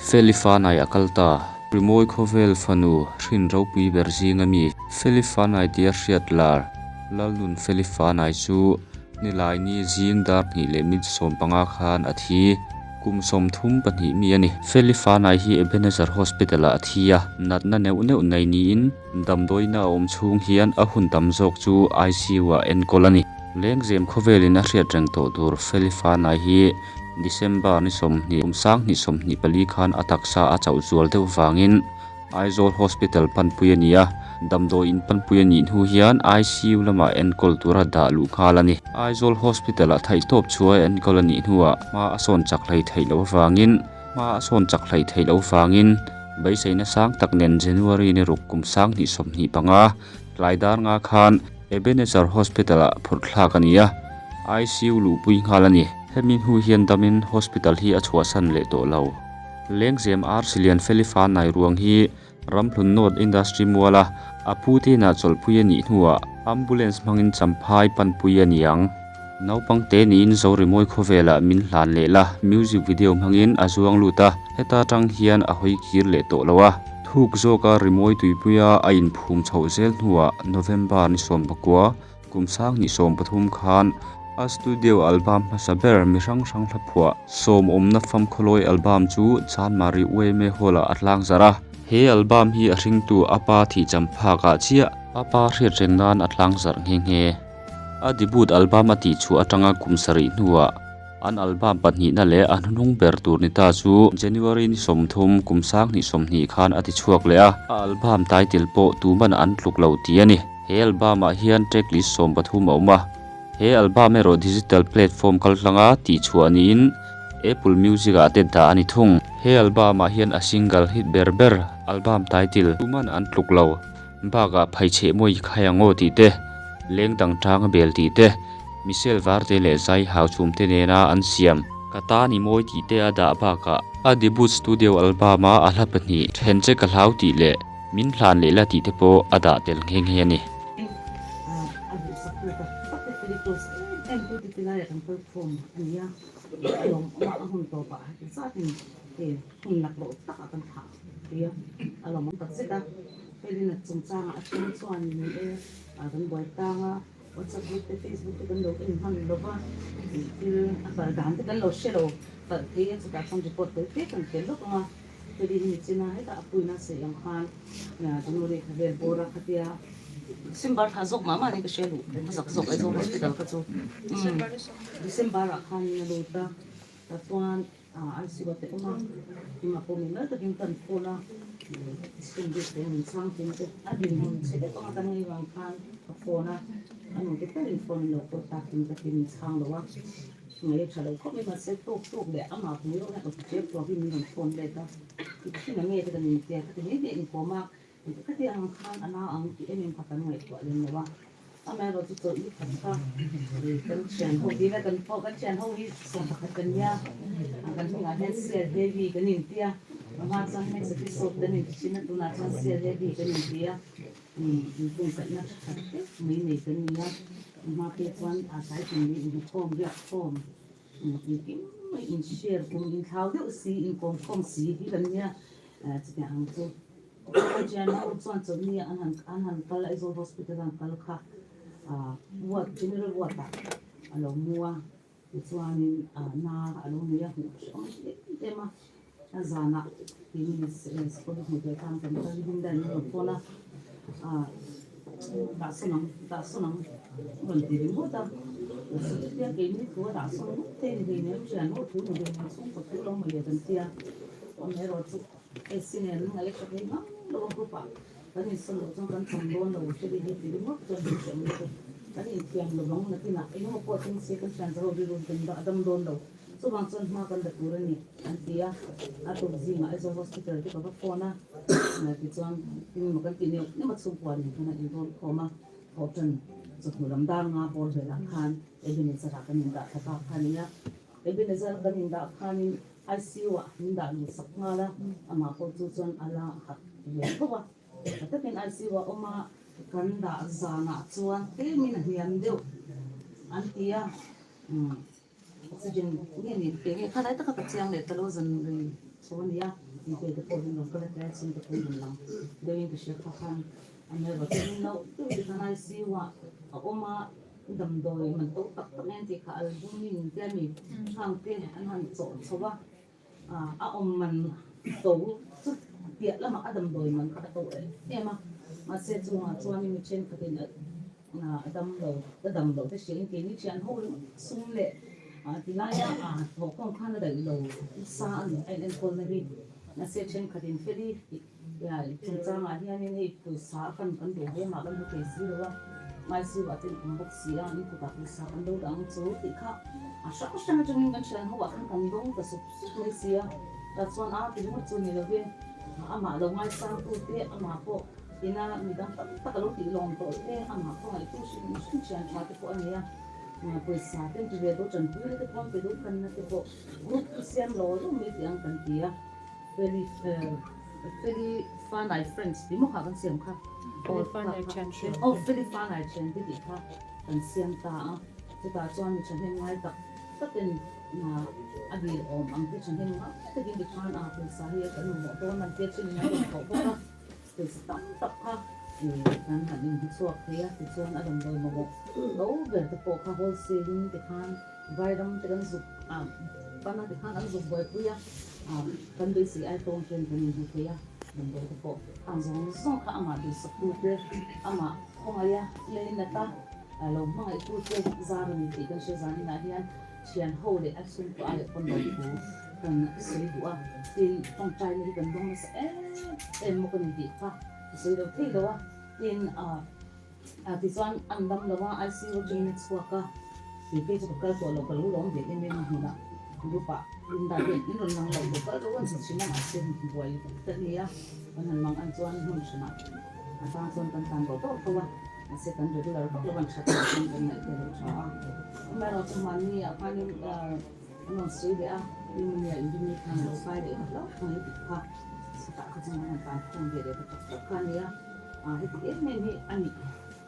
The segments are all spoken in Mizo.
Feli Fanai a kal ta. Rimawi khawvel fanu hrin ropui ber zinga mi Feli Fanai tia hriat lar Lalnun Feli Fanai chu Nilaini zing dar hnih leh minute 15 khan a thi. Kum 32 mi a ni. Feli Fanai hi Ebenezer Hospital ah a thi a, natna neuh neuh nei niin damdawiina a awm chhung hian a hun tam zawk chu ICU ah enkawl a ni. Lengzem khawvelin a hriat reng tawh tur Feli Fanai hi December ni 20 kum 2024 khan a taksa a chauh zual deuh vangin Aizawl Hospital panpui a ni a, damdawi in panpui a nih hnu hian ICU lamah enkawl tura dah luh nghal a ni. Aizawl Hospital-ah theihtawp chhuah a enkawl a nih hnuah hma a sawn chak hlei theih loh avangin hma a sawn chak hlei theih loh avangin beiseina sang tak nen January ni ruk kum 2025 tlai dar nga khan Ebenezer Hospital-ah phurh thlak a ni a, ICU luhpui nghal a ni. Hemi hnu hian damin hospital hi a chhuahsan leh tawh lo. Lengzem Arsi Lian Feli Fanai ruang hi Ramhlun North Industry muala a pu te inah chawlhpui a nih hnuah ambulance hmangin Champhai panpui a ni ang. Naupang te niin Zorimawi khawvelah min hlan leh la, music video hmangin a zuang lut a, heta tang hian a hawi kir leh tawh lo a. Thuk zawka rimawi tuipuia a inphum chhoh zel hnuah November ni 19, Kum 2013 khan a studio album hmasa ber mi hrang hrang hla phuah Sawmawmna Famkhawlawi album chu Chanmari UMA Hall-ah a tlang zarh a. He album hi a hringtu a pa thihcham phakah chiah a pa hriat reng nan a tlang zarh nghe nghe. A debut album a tihchhuah atanga kum sarih hnuah an album pahnihna leh a hnuhnung ber tur ni ta chu January ni 30 kum 2020 khan a tichhuak leh a, a album title pawh tuman an tluk lo tih a ni. He album ah hian track list 13 a awm a, he album erawh digital platform kaltlanga tihchhuah niin Apple Music ah te dah a ni thung. He album ah hian a single hit ber ber album title tuman an tluk lo bakah Phaicheh Mawi Khai Angaw tih te, Leng Dang Tang A Bel tih te, Michelle Varte leh Zai Hau Chhum te nena an siam Ka Ta Ni Mawi tih te a dah bakah a debut studio album a a hla pahnih Then Che Ka Hlau tih leh Min hlan leh la tih te pawh a dah tel nghe nghe a ni. A duhsak tu tak tak te Philippines em em tu te ti laiah kan kal khawm a ni a, a lawm awm a, a hun tawpah heti zatin hei hun laklawh takah kan thlah pui a, a lawmawm tak zet a. Felina chungchangah a then chuan ni e, kan buai tang a, WhatsApp group te Facebook te kan lo en hman lo va, thil a kal dan te kan lo hre lo palh thei a, chutah chuan report tel te kan tel lawk ang a. Heti hi nichina hetah a puina sawi ang khan January kha vel bawr a khatia December thla zawk mah mah ni ka hria luh hmasak zawk Aizawl Hospital kha chu December ah khan a lut a tah chuan ICU ah te awm a engah pawh mimal takin kan phone a student te min chhang thin te a dinhmun chhe deuh anga kan ngei vang khan ka phone a a nute takin phone an lo call takin ka ti min chhang lo a. Ngai tha lo khawp mai mahse tawk tawk leh amah pui reuh hian ka chep tawk hi min rawn phone let a, i thin ang nge te kan intia ka ti mai mai inkawm a, khati ang khan a nau ang tih em em kha kan ngaihtuah lem lo a, amaherawh chu chawlh ni khat kha kan thian ho dil a kan pawh kan thian ho hi 11 kan nia kan hmingah hian sial heavy kan intia a hma chuan next episode kan inti thin a tunah chuan sial heavy kan inti a. Inkungkaihna tha khat vek mai nei kan ni a, a hma te chuan a tlai tum leh inhmukhawm, riakkhawm, engkim mai in share kum inthlau deuh si, inkawmkhawm si hi kan nia, chutiang ang chu. Thian ho chuan chawlhni an han an han kal Aizawl Hospital an kal kha ward general ward ah a lo mu a, tichuanin na a lo nei a hmuh hrehawm em em a. A zanah keini sikul hmu ve khan kan kal hlim daih in rawn phone a, ah dah sawn ang dah sawn ang a rawn ti ringawt a, chutia keini thu a dah sawn ngawt thei ni hleinem thian ho thu ni hleinem chhungkaw thu lo mawle kan tia, amaherawh chu hei si nen an ngaih a tha thei ngang lo a group ah kan insawn loh chuan kan cham dawn lo hre hi ti ringawt chuan min hre awm lutuk, kan inthiam lovang nakinah engemaw pawh thleng se kan thian zau rilru kan dah dam dawn lo. Chuvang chuan hma kan la tur a ni an ti a, a tuk zingah Aizawl Hospital te ka va phone a, tichuan engemaw kan tih neuh neuh a chhungkua nen khan a inrawn khawm a, thawhṭan chawhnu lam dar nga bawr velah khan Ebenezer ah kan indah thla ta kha a ni a, Ebenezer kan indah khanin ICU ah min dah luh sak nghal a, amah pawh chu chuan a la hat ve tho a, tha takin ICU ah awm a, kan dah zanah chuan tlemin a hniam deuh an ti a. Oxygen nge ni te nge kha lai taka ka chiang leh ta lo zan ri chho a nia. Tih te pawh hian rawn kal a tlai chhung te pawh in rawn lang deuhin ka hria kha khan a hmel te no deuh te khan ICU ah a awm a damdawi man to tak tak mai an tih kha albumin te a mi khang te an han chawh chho a a awm man to chu piah lamah a damdawi man kha a to em em a mahse chungah chuanin mi thenkhatin a dam lo ka dam loh te hriain keini thian ho sum leh tilaia thawhkhawm khan a daih lo nasa a ni a inenkawlna hi mahse thenkhatin feli chungchangah hianin hei pawisa a fan kan duh ve mah kan hmu thei si lo a ICU ah te an awm bawk si a in kutah pawisa kan lo dah ang chu tih kha a hrang hrang atangin kan thian ho ah khan kan dawng ta sup sup mai si a tah chuan a ti ringawt chu ni lovin amah lo ngaisangtu te amah pawh Ina mi dang tam tak a lo tih lawm tawh te, amah khawngaihtu hrim hrim thian tha te pawh a nei a, pawisa te an ti ve dawn, tanpui na te pawh an pe dawn kan na te pawh group chu siam lo lo mai tih ang kan ti a, Feli Feli Fanai Friends tih maw kha kan siam kha? Feli Fanai thian te. Aw Feli Fanai thian te tih kha kan siam ta a, chutah chuan mi thahnem ngai tak takin a dil awm ang te thahnem ngai takin tikhan a pawisa hi kan mamawh dawn an tia chin in an rawn thawh bawk a. Pawisa tam tak kha kan han inhmuchhuak thei a, tichuan a damdawi mamawh lo ber te pawh kha wholesale in tikhan vairam te kan zuk pan a, tikhan an zuk buaipui a, kan beisei ai tawng ten kan inhmu thei a, damdawi te pawh ang zawng zawng kha amah duhsaktu te, amah khawngaih a, leinat a, lo hmangaihtu te zar a ni tih kan hria zaninah hian thian ho leh a chhungkaw aiah pawn lo thu kan sawi duh a, tin tawngtaina hi kan dawng nasa em em maw ka ni tih kha ka sawi lo thei lo a, tin ah tichuan an dam lo a ICU atangin a chhuak a, kei phei chu ka kal tawh lo ka lo lawm ve em em a hmunah group ah Linda hian in rawn lang lo lo kal lo an sa thin a mahse buai vek ta ni a, kan han mang an chuan hmun hranah a tang chuan kan tlan dawt dawt tho a. Mahse kan regular vak lo an that loh chuan kan ngaih te a lo tha a. Amaherawh chu mahni ah khanin an rawn sawi leh a, pneumonia inrinni khan a lo kai leh ta hlauh mai tih kha chutah kha chuan an rawn tan khawm ve leh ta tak tak kha a ni a. Heti em em hi a nih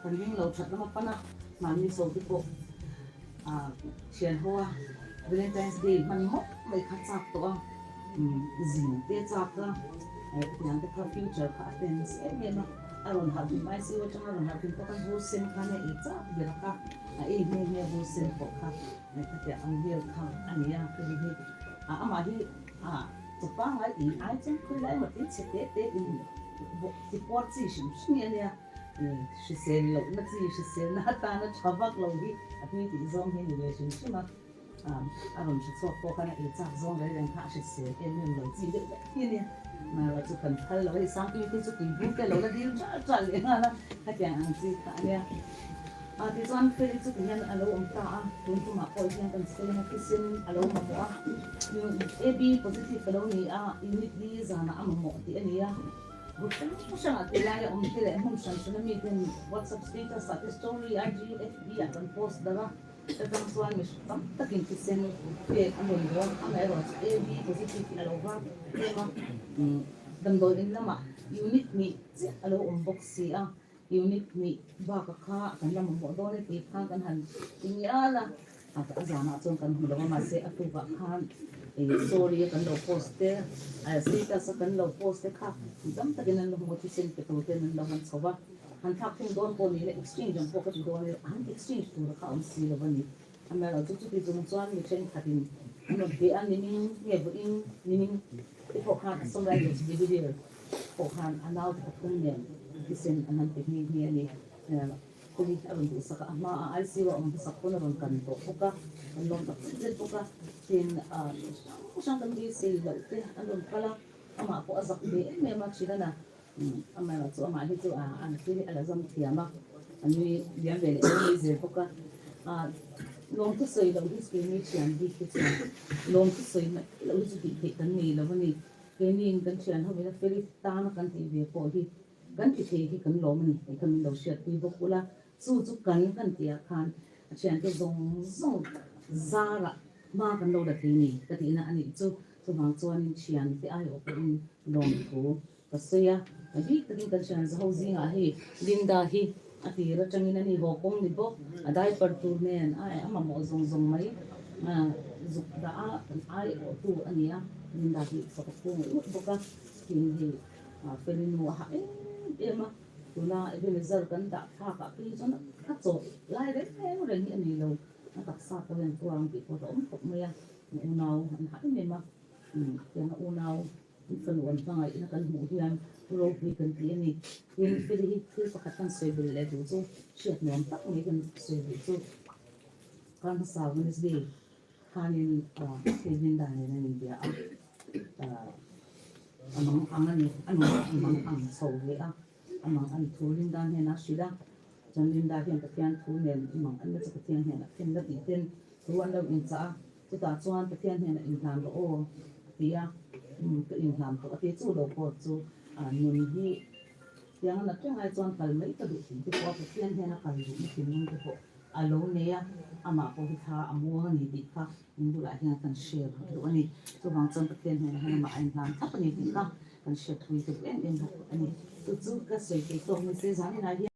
kan ring lo that lam a pan a, mahni so te pawh thian ho a Valentine's Day hman mawp mai kha chak tawh a, zin te chak a, hetiang te kha future kha a tense em em a. A rawn harh hlim ICU atanga a rawn harh hlim pawh khan bur sen khan a ei chak ber a kha, a ei nghe nghe bur sen pawh kha khatiang ang vel kha a ni a, hemi hi amah hi chaw pangngai ei ai chuan khawi lai emaw tin chhe te te in ti puar chi hrim hrim hi a nia, hrisel lohna chi hriselna atana tha vak lo hi a tui tih zawng hi a ni ve hrim hrim a. A rawn hre chhuak pawh khan a ei chak zawng reng reng kha a hrisel em em lo chi deuh vek hi a nia. Mahrawh chu kan phal lo a, hei Sangtui te chu tui bur te a lo la dil ṭalh ṭalh leh nghal a, khatiang ang chi kha a nia. Tichuan Feli chu tihian a lo awm ta a, tun tumah pawh hian kan school ina thisen a lo mamawh a, AB positive a lo ni a, unit li zanah a mamawh tih a ni a. Group hrang hrangah tih laia awm te leh hmun hran hrana miten WhatsApp status ah te story, IG, FB ah kan post darh a. Atang chuan mi tam takin thisen pek a rawn dawn, amaherawh chu AB positive hi a lo var em a, damdawi in lamah unit hnih chiah a lo awm bawk si a, unit hnih bakah kha kan la mamawh dawn e tih khan kan han ti ngial a, a zanah chuan kan hmu lo a, mahse a tukah khan story a kan lo post te, status a kan lo post te kha tam takin an lo hmu a, thisen pe tur ten an lo han chho va. Han thlak thung dawn pawh ni le, exchange ang pawh ka ti dawn e, han exchange tur kha a awm si lo a ni. Amaherawh chu chuti chung chuan mi thenkhatin an rawn ti a, nimin nge vawiin nimin te pawh khan Assam Rifles Brigadier pawh khan a naute pathum nen thisen an han ti nghe nghe a ni. Kawng a rawn duhsak a, a hmaah ICU a awm hmasak pawn a rawn kan tawh bawk a, an lawm tak zet zet bawk a, tin hrang hrang kan beisei loh te an rawn kal a, amah pawh a zak ve em em a, Thiana Amaherawh chu amah hi chu an thil hi a la zam thiam a, a nui liam ve leh em mai zel bawk a. Lawm thusawi loh hi keini thian bik te chuan lawm thusawi mai loh hi chu tih theih kan nei lo a ni. Keiniin kan thian hovin a fel tana kan tih ve pawh hi kan ti thei hi kan lawm a ni tih kha min lo hriatpui bawk ula. Chu chu kan kan tihah khan a thiante zawng zawng zarah hma kan lo la thei ni ka tihna a nih chu. Chuvang chuanin thiante aiawh pawhin lawmthu Ka sawi a, a bik takin kan hrian zaho zingah hei Linda hi a tir atangin a ni haw kawng ni bawk, a diaper tur nen a a mamawh zawng zawng mai. Zuk dah a kan ai awhtu a ni a, min dah hi fak a phu ngawih ngawih bawk a, tin hei Feli nu a hah em em a, tuna Ebenezer kan dah thlak ah phei chuan a chawh lai reng reng hi a ni lo, a taksa pawh hian tuar ang tih pawh a awm khawp mai a, unau an hah em em a, tiang a unau An fanu an hmangaihna kan hmuh hian ropui kan ti a ni. Tin, Feli hi thil pakhat kan sawi belh leh duh chu hriat nuam tak mai kan sawi duh chu kar hmasa Wednesday khanin Kevin-a nen an inbia a, a mang ang a ni, a nung a mang ang chho ve a, a mang an thu Linda hnenah a hrilh a, chuan Linda hian Pathian thu nen i mang an la chu Pathian hnenah khen la tih ten thu an lo inchah a. Chutah chuan Pathian hnenah inhlan rawh aw a ti a, umm ka inhlan tawh a ti. Chu lo pawh chu nun hi tiang a nat reng ai chuan kal mai ka duh tih te pawh a Pathian hnena kal duhna thinlung te pawh a lo nei a, amah pawh hi thla a muang a ni tih kha in bulah hian kan share duh a ni. Chuvang chuan Pathian hnenah hian amah a inhlan thlap a ni tih kha kan hriatpui ka duh em em bawk a ni. Chu chu ka sawi thei tawk nise zaninah hian.